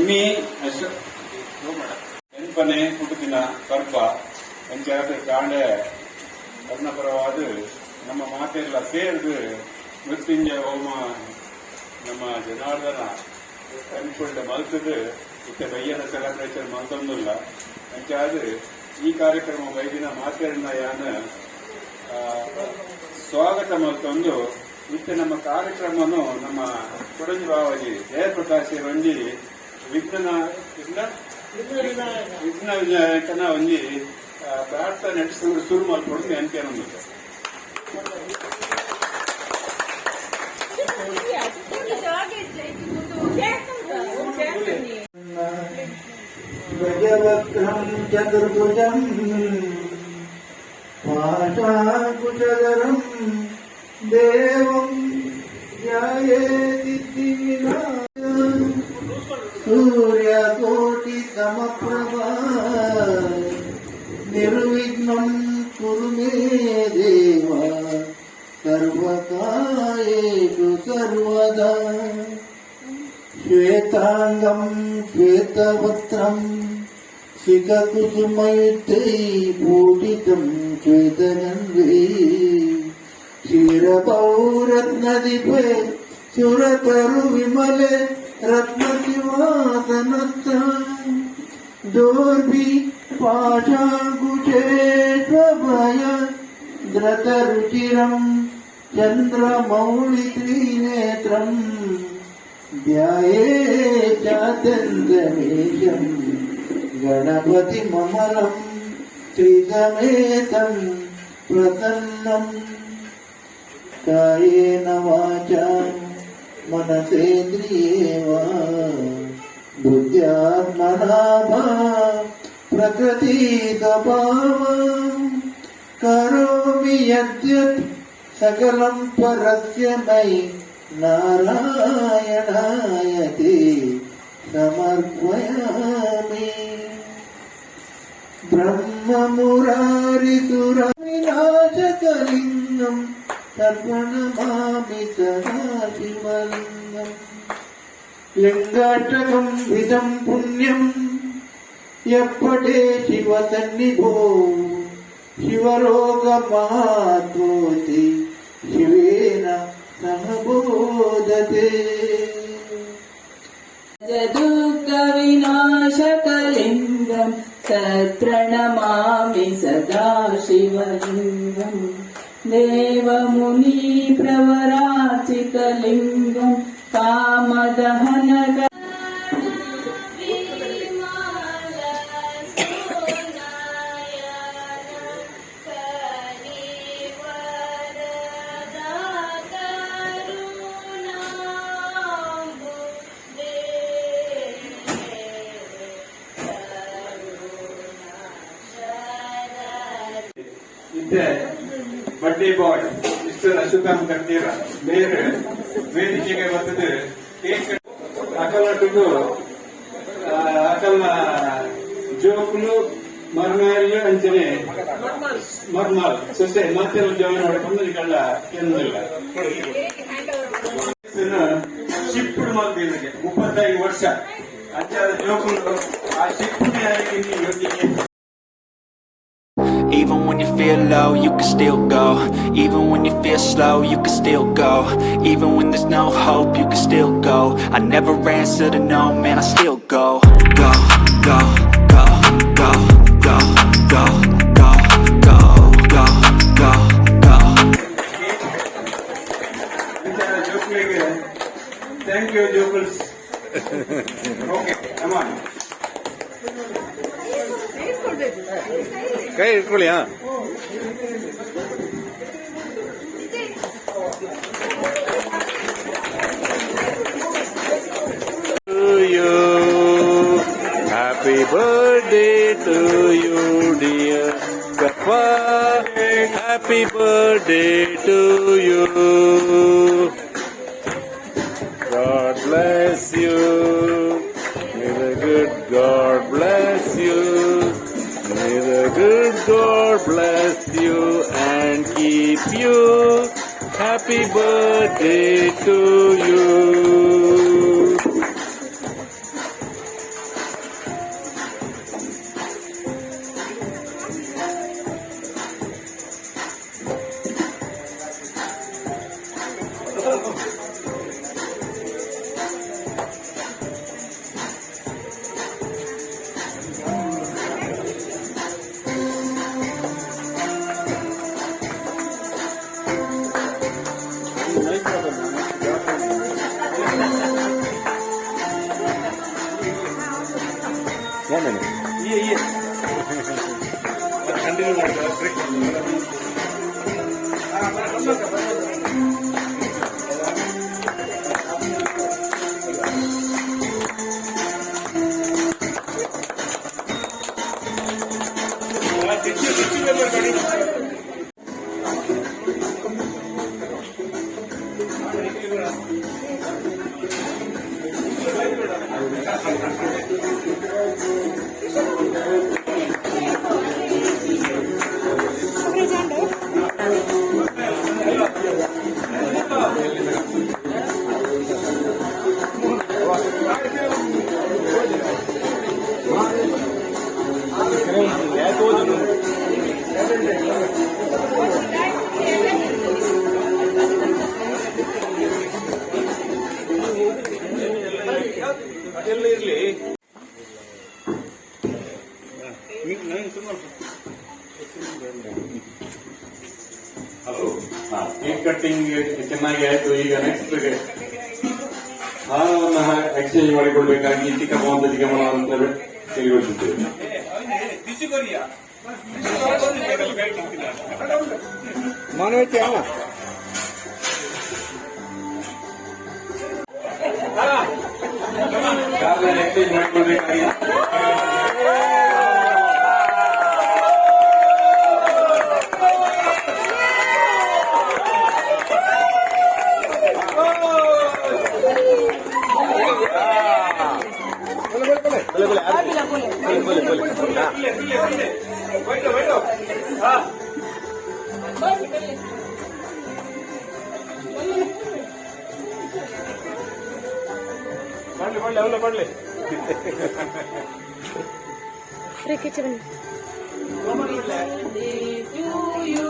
ಇನಿ ಎನ್ಪನೆ ಪುಟ್ಟುದಿನ ಪರ್ಬ. ಅಂಚಾದ್ ಕಾಂಡೆ ಪರವಾದ ನಮ್ಮ ಮಾತೆಲ್ಲ ಸೇರ್ದು ಮೃತ್ಯುಂಜಯ ಹೋಮ ನಮ್ಮ ಜನಾರ್ದನ ಟೆಂಪಲ್ ಮಲ್ತದು ಇತ್ತೆ ಬಯ್ಯನ ಸೆಲೆಬ್ರೇಷನ್ ಮಲ್ತೊಂದುಲ್ಲ. ಅಂಚಾದ್ ಈ ಕಾರ್ಯಕ್ರಮ ಬೈದಿನ ಮಾತೆರ್ನ ಯಾನ್ ಸ್ವಾಗತ ಮಲ್ತೊಂದು, ಇತ್ತೆ ನಮ್ಮ ಕಾರ್ಯಕ್ರಮನು ನಮ್ಮ ಕೊಡಂಜಿ ಬಾವಾಜಿ ಜಯಪ್ರಕಾಶ್ ಒಂಜಿ ವಿಘ್ನ ವಿಘ್ನ ವಿಘ್ನ ವಿನಾಯಕನ ಒಂಜಿ ಪ್ರಾರ್ಥನೆ ಶುರು ಶುರು ಮಲ್ಪೊಡು ಎನ್ಕೆ. गजवक्त्रं चतुर्भुजम् पाशाङ्कुशधरं देवं ध्यायेदिविनाय। सूर्यकोटिसमप्रभा, निर्विघ्नं कुरु मे देव सर्वकार्येषु सर्वदा। श्वेताङ्गं श्वेतवस्त्रं शिखकुसुमयुक्तैः पूजितं श्वेतगन्धे, क्षीरपौरत्नदीपे सुरतरुविमले रत्नसिंहासनस्थ, दोर्भि पाशाङ्कुशेष्वभय द्रतरुचिरं चन्द्रमौळित्रिनेत्रम् ध्याये चात्यन्तमीशं गणपतिममलं त्रिसमेतं प्रसन्नम्। कायेन वाचा मनसेन्द्रिये वा बुद्ध्यात्मना वा प्रकृतिस्वभावम् करोमि यद्यत् सकलं परस्य मयि नारायणायति समर्पयामि। ब्रह्ममुरारिसुरविनाशकलिङ्गम् तर्पणमामि सदाशिवलिङ्गम्। लिङ्गाष्टकं विदं पुण्यं यः शिवसन्निभो, शिवरोगमात्मोति शिवेन सह बोधते। दुःखविनाशकलिङ्गं तत्प्रणमामि सदा शिवलिङ्गम्। देवमुनिप्रवराचितलिङ्गं कामदहन ಇತ್ತೆ birthday boy mister Ashwatthama ಕರ್ತೀರ ಬೇರೆ ವೇದಿಕೆಗೆ ಬರ್ತದೆ. ಕೇಕ್ ಅಕಲಟುಗು ಅಕಲ್ನ ಜೋಕುಲು, ಮರ್ಮೇಲ್ ಅಂಚನೆ ಮರ್ಮಾಲ್ ಸೊಸೆ ಮಾತೆಲ್ಲ ಜಾಯಿನ್ ಮಾಡ್ಕೊಂಡು ನಿಕಳ್ಳ ಕೇಂದ್ರಲ್ಲ ಶಿಪ್ಪುಡು ಮಲ್ದಿನಗೆ 35 ವರ್ಷ ಅಂಚಾದ ಜೋಕುಲು ಆ ಶಿಪ್ಪುಡು ಯೋಗ್ಯ. Even when you feel low, you can still go. Even when you feel slow, you can still go. Even when there's no hope, you can still go. I never answer to no, man, I still go. Go, go, go, go, go, go, go, go, go, go, go. ಅಂಚಾದ ಜೋಕುಲಿಗೆ thank you ಜೋಕುಲ್ಸ್. Okay, come on. ಕೈ ಇಟ್ಕೊಳ್ಳಿ. ಹಾ, to you. Happy birthday to you, dear Kappa. Happy birthday to you. God bless you. May the good God bless you. May the good God bless you and keep you. Happy birthday to you. Continue ಮಾಡ್ತಾರೆ, break. ಅದೆಲ್ಲ ಇರಲಿ. Hello, cake cutting ಚೆನ್ನಾಗಿ ಆಯ್ತು. ಈಗ next ಹಾರವನ್ನು exchange ಮಾಡಿಕೊಳ್ಬೇಕಾಗಿ ಚಿಕ್ಕಪ್ಪ ಮತ್ತು ಚಿಕ್ಕಮ್ಮನ ಅಂತ ಕೇಳಿಕೊಳ್ತಿದ್ದೇವೆ. ಕಾರ್ನ ಎಕ್ಸ್ಚೇಂಜ್ ಮಾಡಿಕೊಳ್ಬೇಕಾಗಿ. ಮಾಡ್ಲಿ ಮಾಡ್ಲಿ, ಅವಲ್ಲ ಮಾಡ್ಲಿ. ರೇಖೆ ಬನ್ನಿ. Birthday to you.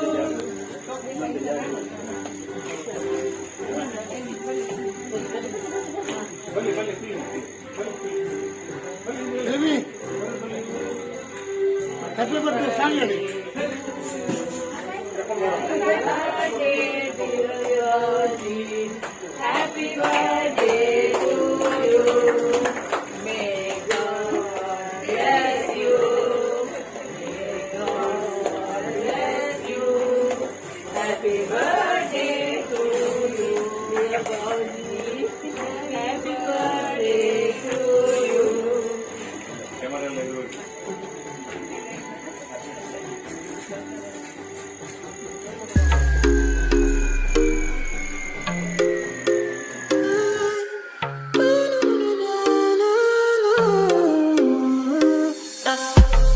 Happy birthday song ಹೇಳಿ. Birthday, dear Yogi. Happy birthday to you. May God bless you. May God bless you. Happy birthday to you, dear Yogi. Happy birthday to you. Camera ಎಲ್ಲ ಇರ್ಬೇಕು.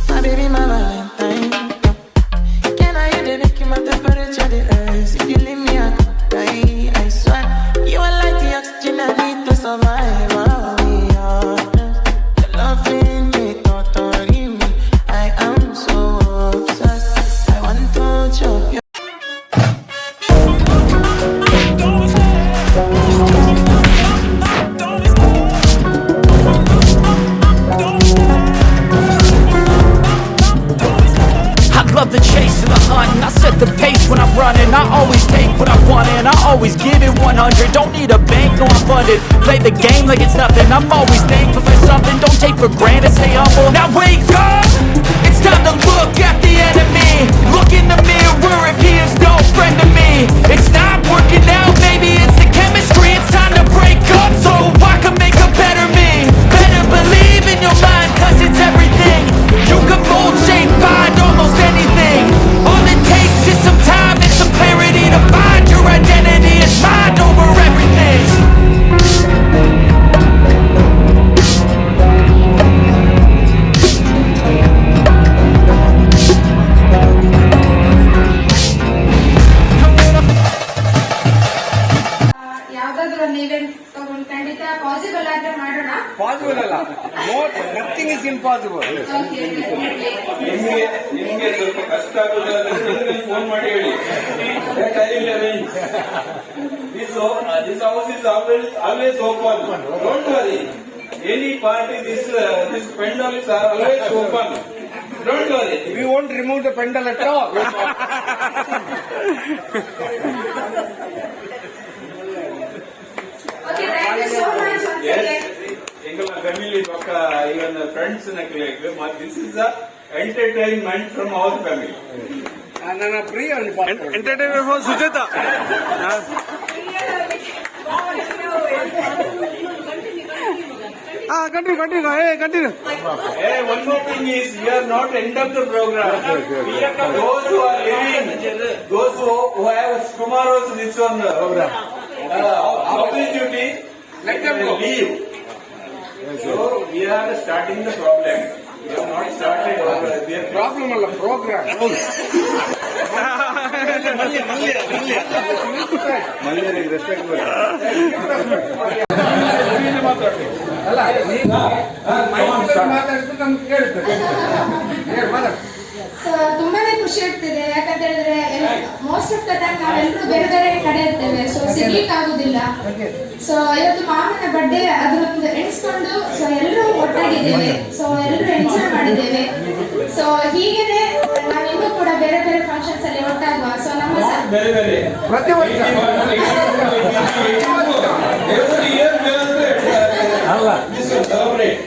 My baby, my Valentine. Can I hear the make you my temperature the rise? If you leave me, I could die. I swear, you are like the oxygen I need to survive. I'll be honest. Your loving it totally me. I am so obsessed. I want to chop your. I love the chase and the hunt, and I set the pace when I'm running. I always take what I want and I always give it 100. Don't need a bank, no, I'm funded. Play the game like it's nothing. I'm always thankful for something. Don't take for granted, stay humble. Now wake up! It's time to look at the enemy. Look in the mirror if he is no friend to me. It's not working out, maybe it's the chemistry. It's time to break up so I can make a better me. Better believe in your mind, 'cause it's everything. You can mold, shape, find almost anything. All it takes is some time and some clarity to find your identity. It's mind over everything. ಯಾವ್ದಾದ್ರು ಒಂದು event ತಗೊಂಡು ಖಂಡಿತ possible ಆದ್ರೆ ಮಾಡೋಣ. Possible ಅಲ್ಲ, nothing is impossible. Okay, definitely. ನಿಮ್ಗೆ ಸ್ವಲ್ಪ ಕಷ್ಟ ಆಗುದಾದ್ರೆ ಫೋನ್ ಮಾಡಿ ಹೇಳಿ. This house is always open, don't worry. Any party, this pandal is always open, don't worry. We won't remove the pendle at all. Okay, thank you so much once again. ಎಂಕಲ್ನ. family ಬೊಕ್ಕ even friends ನಕ್ಲೆಗ್ this is the entertainment from our family. ನನ್ನ ಪ್ರಿಯ. Entertainment for Sujata. ಹಾ, continue, continue, hey, continue. Hey, one more thing is, we are not end of the program. Those who are living, those who have tomorrow's this one office duty, Let them go. Leave. So we are starting the problem. We have not started. We are problem ಅಲ್ಲ, programme. ಮಲ್ಯರಿಗೆ respect. ಅಲ್ಲ, ನೀನು ಮಾತಾಡಿದ್ರೆ ನಮ್ಗೆ ಕೇಳುತ್ತೆ. ಹೇಳು, ಮಾತಾಡು. ಸೊ ತುಂಬಾನೇ ಖುಷಿ ಆಗ್ತಿದೆ. ಯಾಕಂತ ಹೇಳಿದ್ರೆ, ಮೋಸ್ಟ್ ಆಫ್ the time ನಾವೆಲ್ಲರೂ ಬೇರೆ ಬೇರೆ ಕಡೆ ಇರ್ತೇವೆ. ಸೊ ಸಿಗ್ಲಿಕ್ಕೆ ಆಗುದಿಲ್ಲ. ಸೊ ಇವತ್ತು ಮಾಮನ ಬರ್ಡೇ, ಅದನ್ನೊಂದು ಎಣಿಸ್ಕೊಂಡು ಸೊ ಎಲ್ಲರೂ ಒಟ್ಟಾಗಿದ್ದೇವೆ. ಸೊ ಎಲ್ಲರೂ ಎಂಜಾಯ್ ಮಾಡಿದ್ದೇವೆ. ಸೊ ಹೀಗೇನೆ ನಾವಿನ್ನೂ ಕೂಡ ಬೇರೆ ಬೇರೆ ಫಂಕ್ಷನ್ಸ್ ಅಲ್ಲಿ ಒಟ್ಟಾಗುವ. ಸೊ ನಮ್ಮ ಬೇರೆ ಬೇರೆ. ಪ್ರತಿ ವರ್ಷ. Every year we are this one celebrate.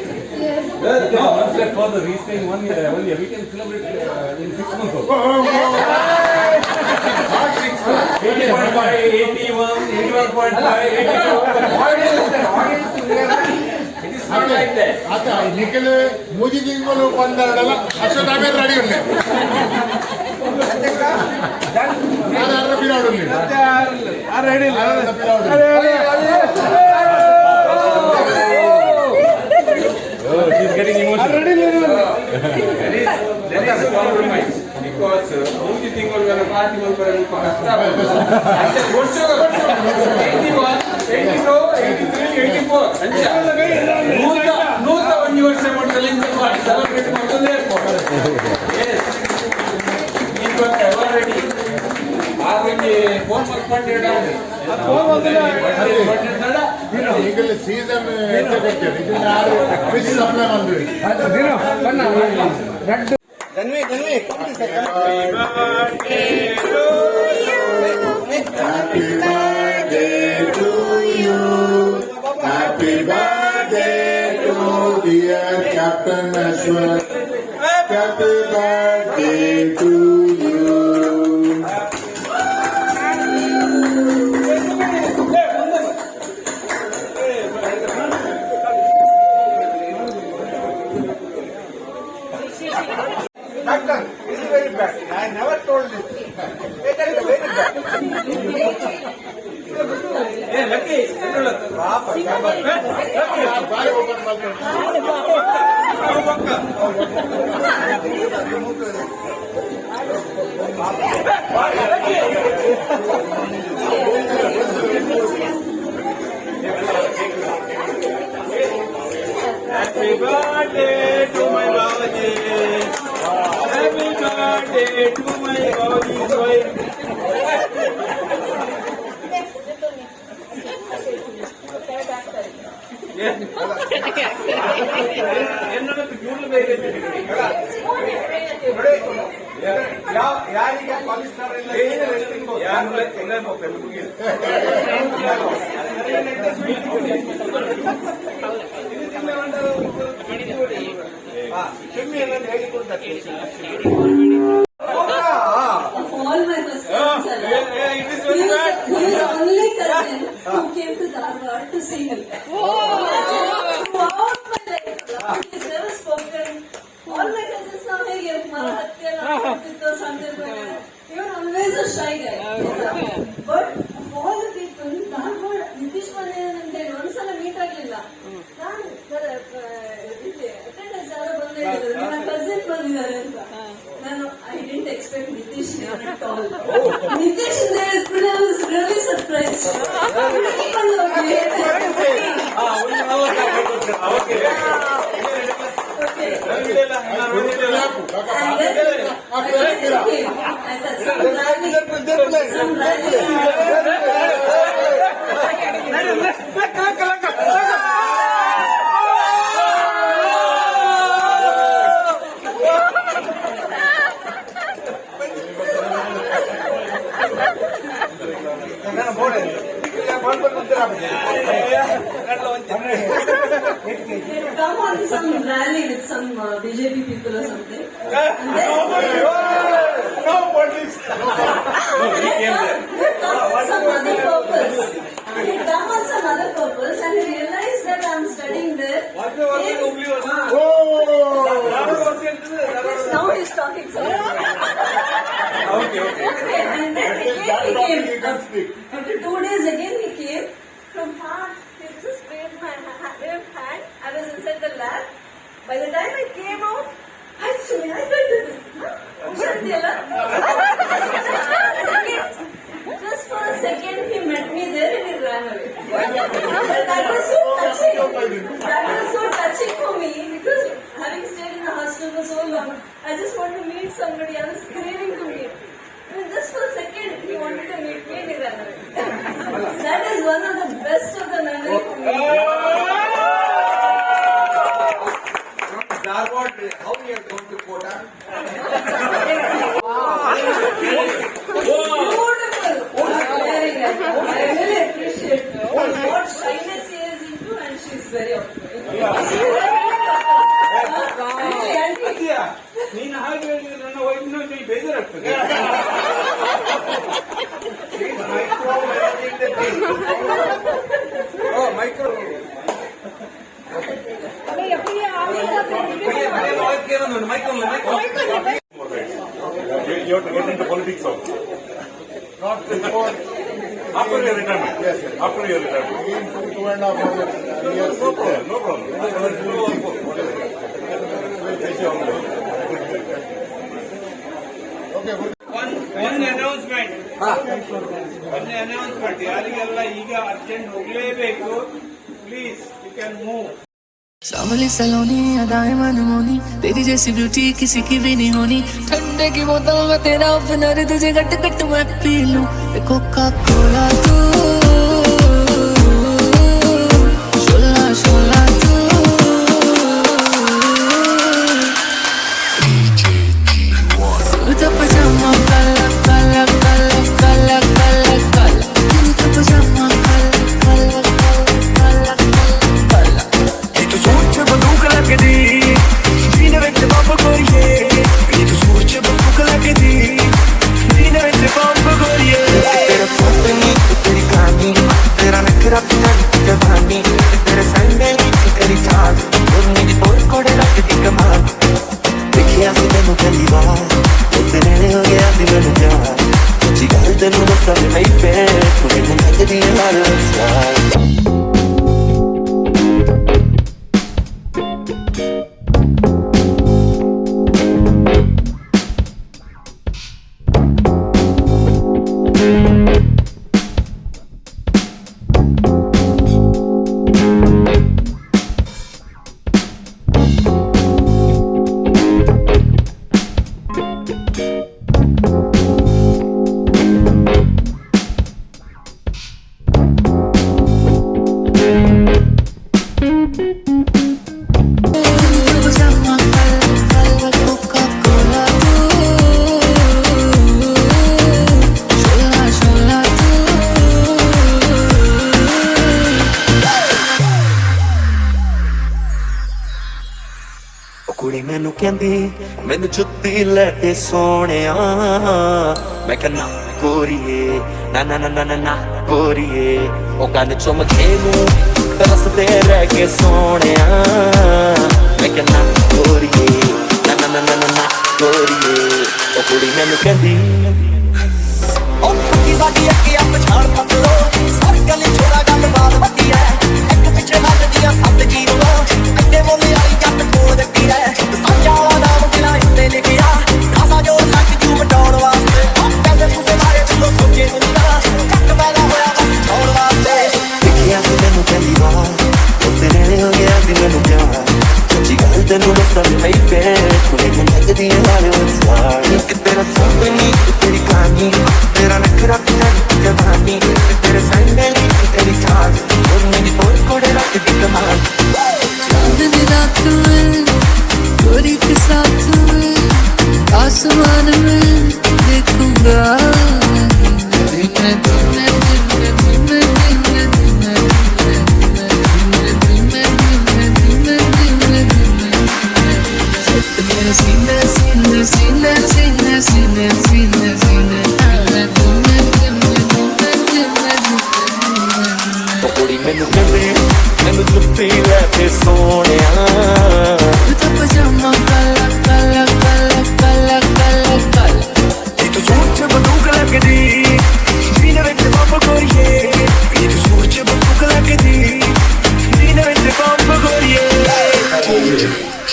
No. For the recent one year, one year, we can celebrate in 6 months also. 80.5, 81, 81.5, 82. Audience. It is not like that. ಆತ ನಿಖಿಲ್ ಮೂಜಿ ತಿಂಗಳು ಪಂದರಡಲ ಅಶ್ವತ್ಥಾಮೆ ರೆಡಿ ಉಂಡೆ. ನಾನು ಅರ್ಧ ಪಿರಾಡು. ರೆಡಿ. ಅರ್ಧ ಪಿರಾಡು. Oh, she's getting emotional. There is compromise because ಮೂಜಿ ತಿಂಗಳು ಆ ತಿಂಗಳು ಬರಬೇಕು ಕಷ್ಟ ಆಗ್ತದೆ. ಅಂಚೆ ವರ್ಷ 81, 82, 83, 84 ಅಂಚ ನೂತ ನೂತ ಒಂಜಿ ವರ್ಷ ಮಾಡ್ತಲ್ಲ ಇಂಚ ಮಾಡಿ ಸೆಲೆಬ್ರೇಟ್ ಮಾಡ್ತದೆ. ಎಸ್, ಈಗ ರೆಡಿ ಆ ಒಂಜಿ ಫೋನ್ ಮಲ್ಪಂಡಿಡ. ನಿಖಿಲ್ ಸೀಸನ್ ಎಂತ ಕೊಡ್ತೇನೆ ನಿಖಿಲ್ ಯಾರು ಫಿಶ್ ಸಪ್ಲೈ ಬಂದ್ವಿ. Red. Dhanvi, Dhanvi. Happy birthday to you. Happy birthday to dear Captain Ashwath. Happy birthday to you. Doctor, is very bad. I never told this. It is very bad. ಏ ಲಕ್ಕಿ. ಪಾಪ. ಬಾಯಿ open ಮಾಡ್ಕೊಂಡು. Happy birthday to my Babaji. Happy birthday to my Babaji's wife. എന്നോട് കൂടുതൽ ಬೇರೆ. ಯಾವ ಯಾರಿಗೆ ಕಾಲಿಸ್ಟಾರ್ ಇಲ್ಲ. ಯಾರು? ಚಿಮ್ಮಿ ಅನ್ನೋದು ಹೇಳಿಕೊಡ್ತಾರೆ. All my first friends are It is He very was, bad. He was the only cousin who came to Dharwad to see him. Throughout my life, he's never spoken. All my cousins now ಹೇಗೆ ಮರ ಹತ್ತಿ ಎಲ್ಲ ಆಗ್ತಿತ್ತು ಸಣ್ಣ. Even always a shy guy. But of all the people, Dharwad Nitish ಮನೆ ಅಂತ ಹೇಳಿ ಒಂದ್ಸಲ ಮೀಟ್ ಆಗ್ಲಿಲ್ಲ. ನಾನು ಇಲ್ಲಿ ಅಟೆಂಡೆನ್ಸ್ ಯಾರೋ ಬಂದು ಹೇಳಿದ್ರು, ನಿಮ್ಮ ಕಸಿನ್ ಬಂದಿದ್ದಾರೆ ಅಂತ. ನಾನು I didn't expect Nitish at all. Nitish I was really surprised. Okay. And then I went to him. I said, some rally, some rally. ನಾನು ಬೋರ್ಡ್ ಇಲ್ಲ. come on some rally with some BJP people or something. And then No politics. He had come on some other purpose. He had come on some other purpose and he realized that I'm studying there. Yes, now he's talking something. Okay, okay. Okay, and then again he You came. can speak. After 2 days again he came from far. He just waved my waved hand. I was inside the lab. By the time I came out, actually I thought this. Huh? ಹುಷಾರಿದೆಯಲ್ಲ? Just for a second he met me there and he ran away. But that was so touching. That was so touching for me because having stayed in the hostel for so long, I just want to meet somebody. I was craving to meet. And just for a second, he wanted to meet me and he ran away. That is one of the best of the memory for me. From Dharwad, how we are going to Kota? Beautiful. Very nice. I really appreciate what shyness he is into, and she's very outgoing. Really, auntie. ಅತ್ತಿಯ, ನೀನು ಹಾಗೆ ಹೇಳಿದ್ರೆ ನನ್ನ ವೈಫ್ನ ಬೇಜಾರಾಗ್ತದೆ. She's micromanaging the team. Oh, micro. Mic. You have to get into politics also. Not before. After your retirement. Yes. After your retirement. Again, 2.5 years. No problem. No problem. Okay, good. One announcement, one announcement. ಯಾರಿಗೆಲ್ಲ ಈಗ urgent ಹೋಗ್ಲೇಬೇಕು, please, you can move. सांवली सलोनी, अदाएं मनमोहनी, तेरी जैसी beauty किसी की भी नहीं होनी। ठंडे की बोतल में तेरा ओपनर, तुझे गट गट मैं पी लूं कोका कोला तू, शोला शोला तू। कुर्ता पजामा काला काला काला काला काला काला, कुर्ता पजामा काला काला काला काला काला। ਨੀ ਤੂੰ ਸੂਰ ਚ ਬੰਦੂਕ ਲੱਗਦੀ, ਸੀਨੇ ਵਿੱਚ ਬੰਬ ਗੋਰੀਏ। ਨੀ ਤੂੰ ਸੂਰ ਚ ਬੰਦੂਕ ਲੱਗਦੀ, ਸੀਨੇ ਵਿੱਚ ਬੰਬ ਗੋਰੀਏ। ਤੇਰਾ ਫੋਟੋ ਨੀ, ਤੇਰੀ ਕਹਾਣੀ, ਤੇਰਾ ਨਖਰਾ, ਤੇਰੀ ਜਵਾਨੀ, ਤੇਰੇ ਸੰਡੇ ਨੀ, ਤੇਰੀ ਚਾਲ, ਮੇਰੀ ਤੋਰ ਕੋੜੇ ਲੱਗਦੀ ਕਮਾਲ। ਦੇਖਿਆ ਸੀ ਤੈਨੂੰ ਪਹਿਲੀ ਵਾਰ, ਉਸ ਨੇੜੇ ਹੋ ਗਿਆ ਸੀ ਮੈਨੂੰ ਪਿਆਰ। ਸੱਚੀ ਗੱਲ ਤੈਨੂੰ ਦੱਸਾਂ ਵੀ ਬੇਬੀ, ਤੂੰ ਮੈਨੂੰ ਲੱਗਦੀ ਹੈ ਲਾਲ ਸਟਾਰ। पजामा काला काला, कोका कोला तू, शोला शोला तू। ਉਹ ਕੁੜੀ ਮੈਨੂੰ ਕਹਿੰਦੀ, ਮੈਨੂੰ ਜੁੱਤੀ ਲੈ ਦੇ ਸੋਹਣਿਆ। ਮੈਂ ਕਿਹਾ ਨਾ ਗੋਰੀਏ, ਨਾ ਨਾ ਨਾ ਨਾ ਨਾ ਨਾ ਗੋਰੀਏ। ਉਹ ਕੰਨ ਚੁੰਮ ਕੇ ਨੂੰ ਤਰਸਦੇ ਰਹਿ ਗਏ ਸੋਹਣਿਆ। ਮੈਂ ਕਿਹਾ ਨਾ ਗੋਰੀਏ, ਨਾ ਨਾ ਨਾ ਨਾ ਨਾ ਨਾ ਗੋਰੀਏ। ਉਹ ਕੁੜੀ ਮੈਨੂੰ ਕਹਿੰਦੀ। ਉਹ ਪੱਕੀ ਸਾਡੀ ਅੱਗੇ ਆ ਪਛਾਣ ਪੱਤਰੋ, ਸਰਕਲ ਛੋੜਾ ਗੱਲਬਾਤ ਵੱਡੀ ਐ। ਇੱਕ ਪਿੱਛੇ ਵੱਜਦੀਆਂ ਸੱਤ ਜੀਰੋ, ਅੱਡੇ ਮੁੱਲ ਵਾਲੀ ਜੱਟ ਕੋਲ ਦਿੱਤੀ ਐ। ਸਾਂਝਾ ਵਾਲਾ ਨਾਮ ਦਿਲਾਂ ਉੱਤੇ ਲਿਖਿਆ, ਖਾਸਾ ਜੋਰ ਲੱਗ ਜੂ ਮਟਾਉਣ ਵਾਸਤੇ। ਉਹ ਪੈਸੇ ਪੂਸੇ ਬਾਰੇ ਜਦੋਂ ਸੋਚੇ ਨਹੀਂ ਨਾ, ਚੱਕ ਪੈਦਾ ਹੋਇਆ ਬਸ ਛਾਉਣ ਵਾਸਤੇ। ਦੇਖਿਆ ਸੀ ਤੈਨੂੰ ਪਹਿਲੀ ਵਾਰ, ਉਸ ਨੇੜੇ ਹੋ ਗਿਆ ਸੀ ਮੈਨੂੰ ਪਿਆਰ। ਸੱਚੀ ਗੱਲ ਤੈਨੂੰ ਦੱਸਾਂ ਵੀ ਬੇਬੀ, ਤੂੰ ਮੈਨੂੰ ਲੱਗਦੀ ਹੈ ਹਾਲੀਵੁੱਡ ਸਟਾਰ। ਇੱਕ ਤੇਰਾ ਸੂਟ ਨੀ, ਤੇਰੀ ਕਹਾਣੀ, ਤੇਰਾ ਨਖਰਾ, ਤੇਰੀ ਜਵਾਨੀ, ਤੇਰੇ ਸੈਂਡਲ ਨੀ, ਤੇਰੀ ਚਾਲ, ਮੇਰੀ ਤੋਰ ਕੋੜੇ ਲੱਗਦੀ ਕਮਾਲ। चांदनी रात में गोरी के साथ में आसमान में देखूंगा। धीमे धीमे धीमे धीमे धीमे धीमे धीमे धीमे धीमे धीमे धीमे धीमे।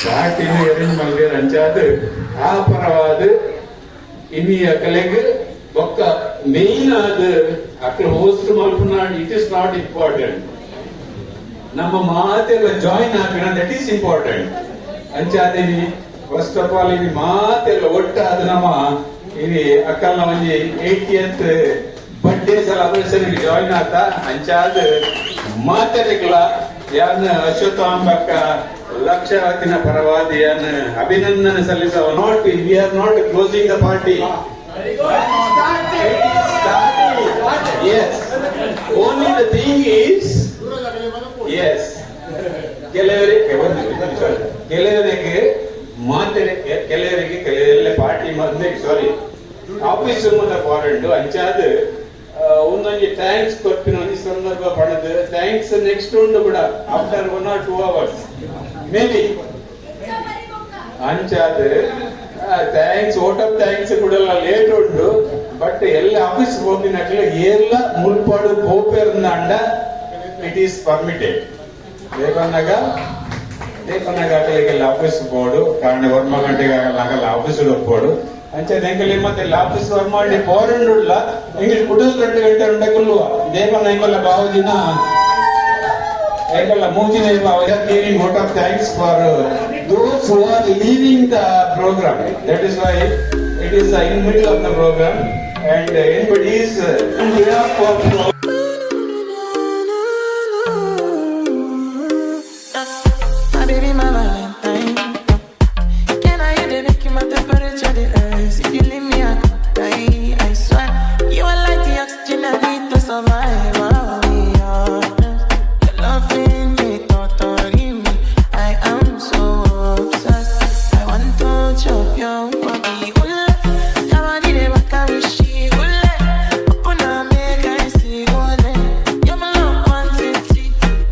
ಪಾರ್ಟಿನ ಅರೇಂಜ್ ಮಲ್ದೇರ್. ಅಂಚಾದ್ ಆ ಪರವಾದ ಇನಿ ಅಕಲೆಗ್ ಬೊಕ್ಕ ಮೇನ್ ಆದ್ ಅಕ್ಲ ಹೋಸ್ಟ್ ಮಲ್ಪುನ, it is not important. ನಮ್ಮ ಮಾತೆಲ್ಲ ಜಾಯಿನ್ ಆಪಿನ, that is important. ಅಂಚಾದಿನಿ first of all ಇನಿ ಮಾತೆಲ್ಲ ಒಟ್ಟಾದ ನಮ್ಮ ಇನಿ ಅಕ್ಕಲ್ನ ಒಂಜಿ 80th birthday celebration join ಆತ. ಅಂಚಾದ ಮಾತೆರೆಗ್ಲ ಯಾನ್ ಅಶ್ವತ್ಥಾಂಬಕ್ಕ ಲಕ್ಷಾವತಿನ ಪರವಾದಿ ಯಾನ್ ಅಭಿನಂದನೆ ಸಲ್ಲಿಸುವ. Not, we are not closing the party. Yes, only the thing is, yes, ಕೆಲವರಿಗೆ ಒಂದು, ಸಾರಿ, ಕೆಲವರಿಗೆ ಮಾತೆರೆ ಕೆಲವರಿಗೆ ಕೆಲವೆಲ್ಲ ಪಾರ್ಟಿ ಮಂದೆ, ಸಾರಿ, ಆಫೀಸ್ ಮುತ್ತ ಫಾರೆಂಡ್. ಅಂಚಾದ್ ಒಂದೊಂಜಿ thanks ಕೊರ್ಪಿನ ಒಂಜಿ ಸಂದರ್ಭ ಪಡೆದು thanks next ಉಂಡು ಕೂಡ, after 1 or 2 hours maybe. ಅಂಚಾದ್ thanks, vote of thanks ಕೂಡ ಲೇಟ್ ಉಂಟು. ಬಟ್ ಎಲ್ಲ ಆಫೀಸ್ ಹೋಗಿನಕ್ಲೆ ಏರ್ಲ ಮುಲ್ಪಾಡು ಪೋಪೆರ್ಂದಾಂಡ it is permitted. ದೇಪನ್ನಾಗ ದೇಪನ್ನಾಗ ಅಕಲಿಗೆಲ್ಲ ಆಫೀಸ್ ಬೋರ್ಡು ಕಾರಣ ವರ್ಮ ಗಂಟೆಗೆ ಆಗಲ್ಲ ಆಗಲ್ಲ ಆಫೀಸ್ ಹೋಗ್ಬೋಡು. ಅಂಚೆ ಎಂಕಲಿ ಮತ್ತೆ ಆಫೀಸ್ ವರ್ಕ್ ಮಾಡಿ ಪೋರಂಡುಳ್ಳ ಇಂಗ್ಲಿಷ್ ಕುಟುಂಬ 2 ಗಂಟೆ ಉಂಡಕುಲ್லுವ ದೇಪನ್ನ ಎಂಕಲ್ಲ ಬಾವುಜಿನ ಎಂಕಲ್ಲ ಮೂಜಿನ ಬಾವುಜ giving vote of thanks for those who are leaving the program. That is why it is in middle of the program and anybody is on behalf of My baby, my Valentine. Can I hear the make you my temperature the rise? If you leave me, I could die. I swear, you are like the oxygen I need to survive. I'll be honest. Your loving me, totally me. I am so obsessed. I want to chop your body. Ule, yamani de bakamishi. Ule, open up, make I see. Ule, you're my love quantity.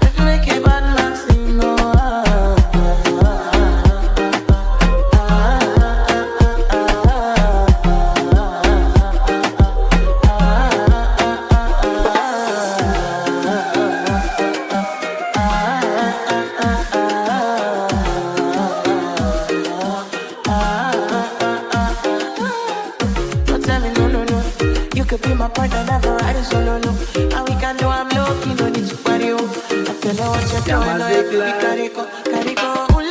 If you make a bad man sing, oh, ah, ah, ah, ah, Don't tell me no, no, no. You could be my partner, never riding solo, no. And we can do, I'm lucky, no need to worry, oh. I feel like what you're doing, no, you be carico, carico, ooh.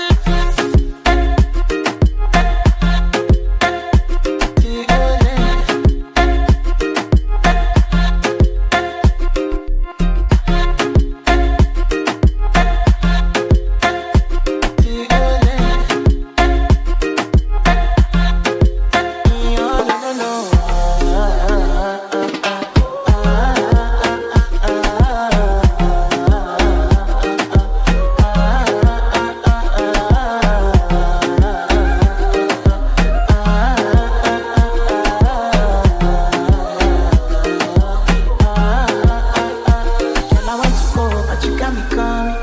Girl, I want to go, but you got me coming.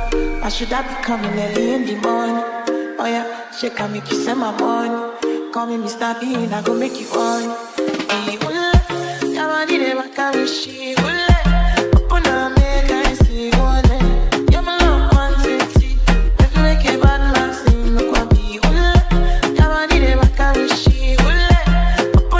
Why should I be coming early in the morning? Oh yeah, shake and make you send my money. Call me Mr. Bean, I go make you on. Hey, ule, yamani de bakamishi, ule.